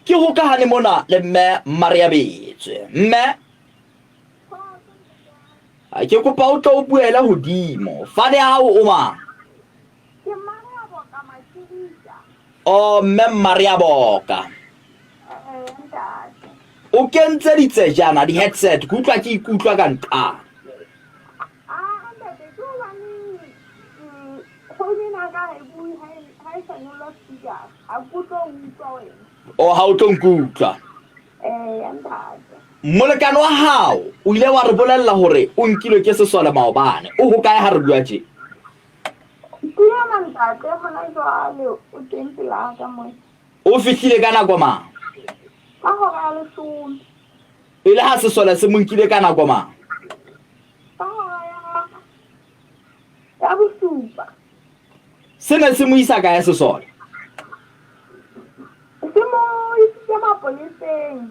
Ke hokahane mona le mme Maria Betswe. Mme ke kopa o tlo o buele hodimo. Fane ya hao o mang? Ke Maria Boka Mashirika. O mme Maria Boka. Eh, ntate. O kentse ditsejana di-headset ke utlwa ke ikutlwa ka nqane. Ah, ntate, ke hobane phone ena ka ha e bue ha e sa nyollwa speaker. Ha ke tlo utlwa wena. O ha o tlo nkutlwa. Eh, ntate. Molekane wa hao o ile wa re bolella hore o nkilwe ke sesole maobane. O hokae ha re bua tje? Ke yena ntate hona jwale o teng pela ka mona. O fihlile ka nako mang? Ka hora ya leshome. E le ha sesole se mo nkile ka nako mang? Ka hora ya bosupa. Se ne se mo isa kae sesole? Se mo isitse mapoleseng.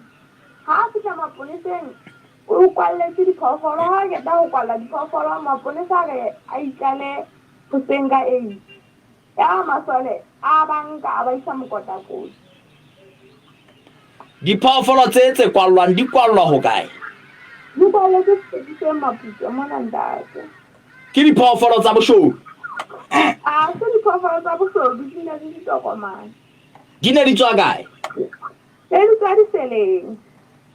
Ha a fihla mapoleseng o kwalletse diphoofolo. Ha a qeta ho kwalla diphoofolo, mapolesa a re a itlale hoseng ka 8. Yaba masole a ba nka a ba isa mokotakoti. Diphoofolo tse tse kwallwang di kwallwa hokae? Di kwalletswe sepodiseng Maputswe mona ntate. Ke diphoofolo tsa boshodu? Ha se diphoofolo tsa boshodu, di ne le ditokomane. Di ne di tswa kae? Ne di tswa diseleng.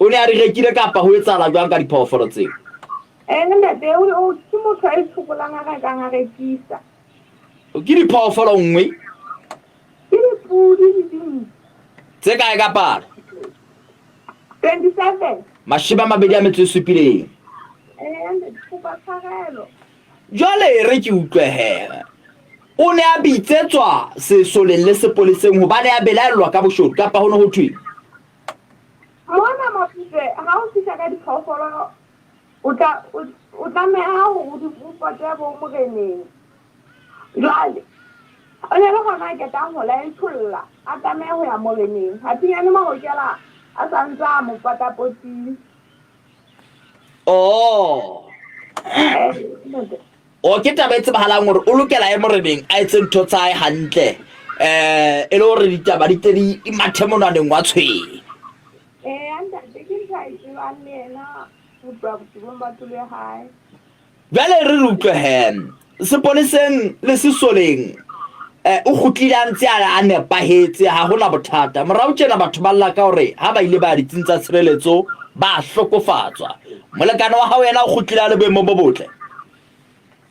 O ne a di rekile kapa ho etsahala jwang ka diphoofolo tseo? Eh ntate, o ke motho a itshokolang a rekang a rekisa. Ke diphoofolo nngwe? Ke dipudi le dinku. Tse kae ka palo? 27. 27. Eh, ntate, kopa tshwarelo. Jwale e re ke utlwe he. O ne a bitsetswa sesoleng le sepoleseng hobane a belaellwa ka boshodu kapa ho ne ho thweng? Mona Maputswe ha o fihla ka diphoofolo o tla o tlameha hore o di pote bo moreneng. Jwale o ne le hona a qetang ho laetsholla a tlameha ho ya moreneng. Hathinyane Mahokela a sa ntse a mo potapotile. Oh. O ke taba e tsebahalang hore o lokela ye moreneng a etse ntho tsa hae hantle eh e le hore ditaba di tle di mathe monwaneng wa tshwene. Eh, ntate ke ntho a e tsebang le yena ho tloha botebong ba pelo ya hae. Jwale re re utlwe he, sepoleseng le sesoleng eh, o kgutlile a ntse a nepahetse, ha hona bothata. Morao tjena batho ba lla ka hore ha ba ile ba ya ditsing tsa tshireletso ba hlokofatswa. Molekane wa hao yena o kgutlile a le boemong bo botle?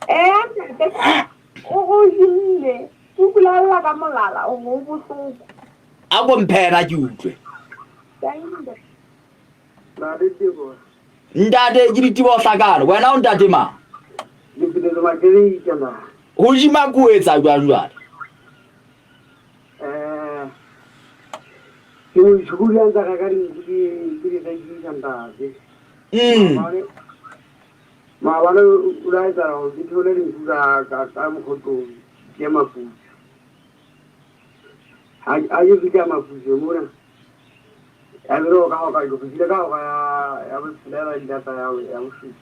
Eh, ntate, o o jimme, o kula a lla ka molala, o re o bohloko. A ko mphe yena ke utlwe. Ntate Teboho. Ntate ke Diteboho Hlakane. Wena o ntate mang? Diphetetso Makeleke na. Ho jima ko etsa jwang jwale? Eh ke moitshokodi a ntsa reka dinku ke ke di rekisa ntate. Maabane o la etsa hore ke theole dinku ka ka ka mokgotong ke Maputswe. Ha ke fihla Maputswe mona Ya be ka hora ke fihlile ka hora ya ya botshelela ile tsa ya ya bosupa.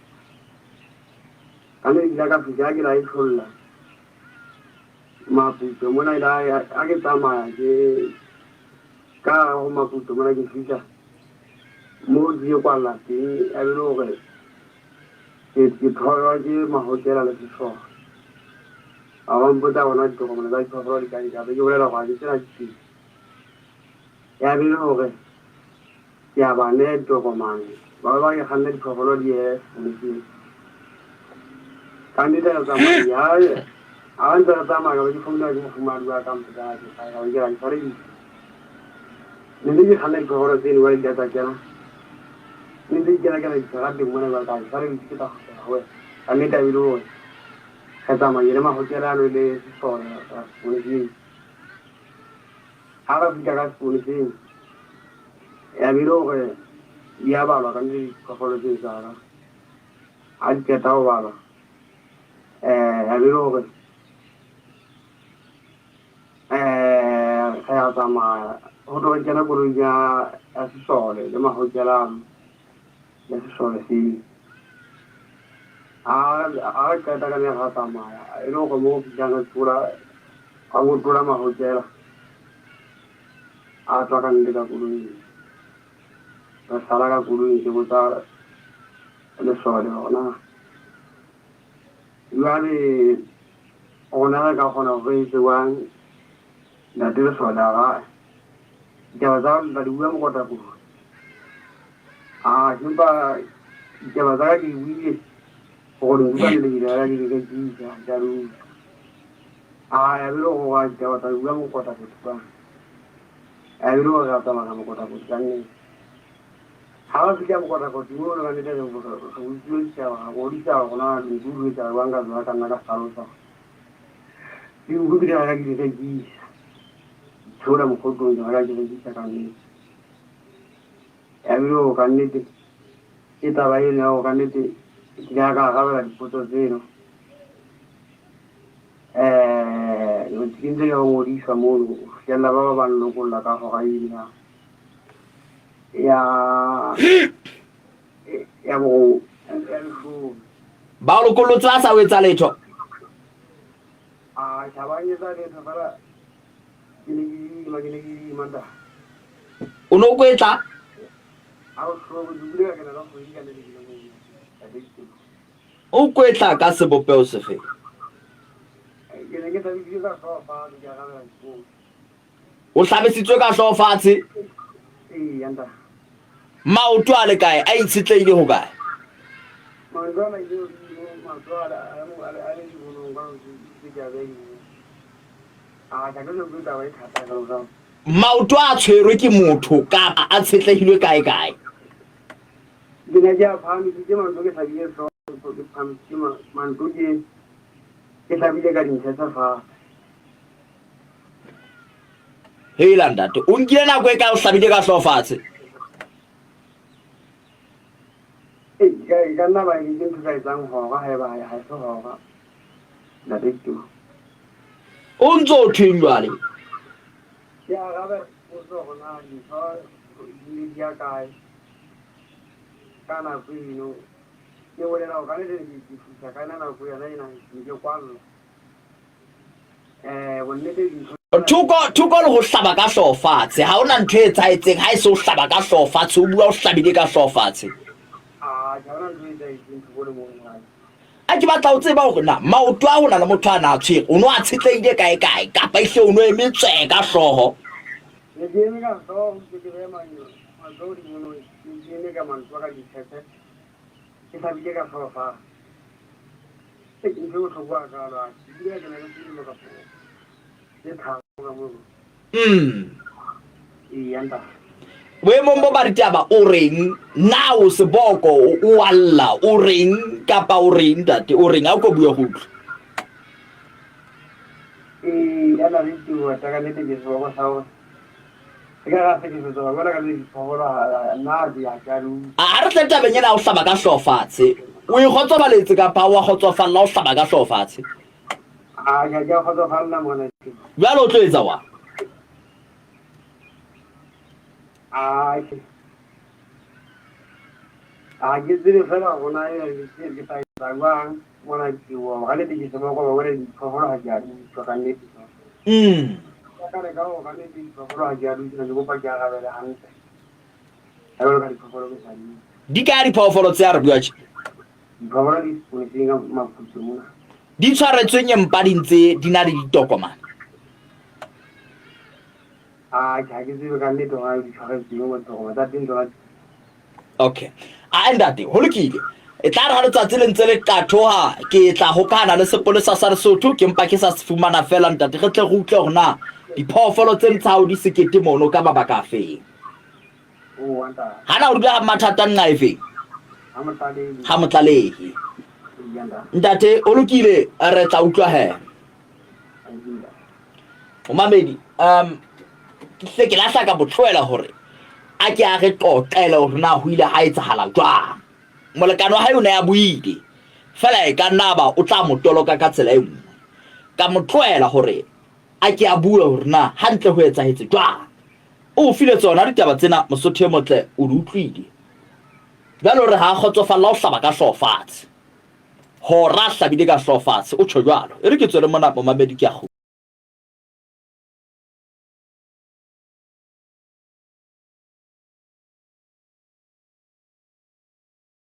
Ka ne ile ka fihla ke la e tholla. Maputo mona ile a ke tsamaya ke ka go Maputo mona ke fihla mo ke ye kwalla teng ya be le hore ke ke tholwa ke mahokela le sesole. A ba mpotsa bona ditokomane tsa diphoofolo di ka di ka be ke bolela gore ha ke tsena diteng. Ya be e le hore ke a ba neya ditokomane, ba be ba ke kganne diphoofolo di ye sepoleseng. Ka nnete re tsamaile, ha ha ntse re tsamaya ka be ke founelwa ke mofumahadi wa ka a mpotsa ha ke kae, ka be ke re ha ke tshwarebile. Ne ntse ke kganna diphoofolo tseno jwale di la tsa kena, ne ntse di kena kena diterateng mona jwale ka re ke tshwarebile ke tla kgutlela ho wena. Ka nnete ya be e le hore re tsamaile le mahokela ano le sesole ra sepoleseng. Ha re fihla ka sepoleseng, ya be e le hore di a balwa ka nnete diphoofolo tseo tsa ka. Ha di qeta ho balwa, ya be e le hore re a tsamaya. Ho thwe re kena koloing ya ya sesole le mahokelano le sesole seo. Ha ha re qeta ka ne ra tsamaya, e le hore moo re fihlang re thola. A ngotola mahokela a tswa ka ntle ka koloing. Ka sala ka koloing ke botsa lesole hore na jwale rona re ka kgona hore re etse jwang. Ntate lesole a re ditaba tsa hao le tla di bua mokotakoti. A empa ditaba tsa ka ke di buile gore dinku ka nnete ke di reka ke di rekisa ke a di utswa. A ya be le gore wa ditaba tsa di bua mokotakoti kwano. Ya be le gore ra tsamaya ka mokotakoti ka nnete. Ha ba fihla mokotakoti mono ka nnete re utlwile ditaba, ra ngodisa hore na dinku di etsa jwang ka tsona ka nna ka hlalosa hore dinku ke di reka ke di rekisa. Di theola mokgotlong ke reka ke rekisa ka nnete. Ya be le hore ka nnete ke taba eno ya hore ka nnete ke ile ka arabela dipotso tseno. Um ke ntse ke ngodiswa mono ho fihlella ba ba ba nlokolla ka hora eno ya ya bo ya leshome. Ba o lokollotse ba sa o etsa letho? A ha ba nketsa letho fela ke ne ke ima ke ne ke ima ntate. O ne o kwetla? Ha bohloko ke kile ka kena ka kgwedi ka le leng le moo ntate Diteboho. O kwetla ka sebopeho sefe? Ke ne ke hlabisitswe ka hlooho fatshe ke arabela dipotso. O hlabisitswe ka hlooho fatshe? Eya ntate. Maoto a le kae? A itshetlehile ho kae? Maoto a ile hodimo, maoto a le dibolong ka ke ke a beha dibolong. A ka ke taba e thata jwalo jwalo. Maoto a tshwerwe ke motho kapa a tshetlehilwe kae kae? Ke ne ke a phahamisitse manto ke hlabile hlooho ke phahamisitse manto ke ke hlabile ka dintlha tsa fatshe. Hela ntate, o nkile nako e kae o hlabile ka hlooho fatshe? E ka nna ba ke ntho ka etsang hora haeba ha se hora. Ntate Teboho. O ntse o thweng jwale? Ke arabe potso hore na dintho di ne di ya kae ka nako eno. Ke bolela hore ka nnete ke fihla ka yona nako yona ena ne ke kwallwa. Eh, bonnete dintho Thoko thoko le ho hlaba ka hlooho fatshe. Ha hona ntho e etsahetseng ha e se o hlaba ka hlooho fatshe, o bua o hlabile ka hlooho fatshe. Ah, ha hona ntho e etsahetseng Thoko le monghadi. A ke batla ho tseba hore na maoto a ho na le motho a na a tshwere, o no a tshetlehile kae kae kapa ehlile o no eme tswee ka hlooho. Ne ke eme ka hlooho ke ke behe matsoho hodimo ke ke eme ka manto a ka ditshepe ke hlabile ka hlooho fatshe. Ke ntho e bohloko hakaalo a ke bile ka kena le selemo kapo tse tharo ka mono. Mm. Eya ntate. Boemong bo ba ditaba o reng? Na o seboko o a lla o reng kapa o reng ntate o reng? A o ko bue go utlwe. Ee, ya na le teboho tsa ka nnete ke seboko sa hore e ka ga se ke fetsa wa bona ka le diphoofolo nna ke ya ke a di utlwa. A re tle tabeng ena ya ho hlaba ka hlooho fatshe. O e kgotsobaletse kapa wa kgotsofalla ho hlaba ka hlooho fatshe? A ke a kgotsofalla mona. Jwale o tlo etsa wa? A ke a ke tsebe fela gona e ke tla etsa jwang mona ke wa ga nnete ke seboko ba bona diphoofolo ga ke a di utlwa ka nnete. Ka re ka go ka nnete diphoofolo ga ke a di utlwa ke kopa ke arabele hantle. Ha jwalo ka diphoofolo ke sa di utlwa. Di kae diphoofolo tse a re bua tje? Diphoofolo di sepoleseng ka Maputswe mona. Di tshwaretsweng empa di ntse di na le ditokomane. Ah, ha ke tsebe ka nnete hore di tshwaretsweng mo ditokomane tsa teng tsona. Okay. A ntate, ho lokile. E tla re ha letsatsi le ntse le qathoha, ke tla hokahana le sepolesa sa Lesotho, ke mpa ke sa se fumana feela ntate, re tle re utlwe hore na diphoofolo tse ntsha hao di sekete mono ka mabaka afeng. Hana o dula mathata nqa efeng? Ha motlalehi. Ntate o lokile re tla utlwa he. Momamedi ke hle ke lahla ka botlohela hore a ke a re qoqele hore na ho ile ha etsahala jwang. Molekane wa hae o ne a buile fela e ka nna ba o tla mo toloka ka tsela e nngwe. Ka mo tlohela hore a ke a bue hore na hantle ho etsahetse jwang. O o file tsona ditaba tsena, Mosotho e motle, o di utlwile. Jwale o re ha a kgotsofalla o hlaba ka hlooho fatshe. Hora a hlabile ka hlooho fatshe, o tjho jwalo. E re ke tswele mona, momamedi, ke a kgutla.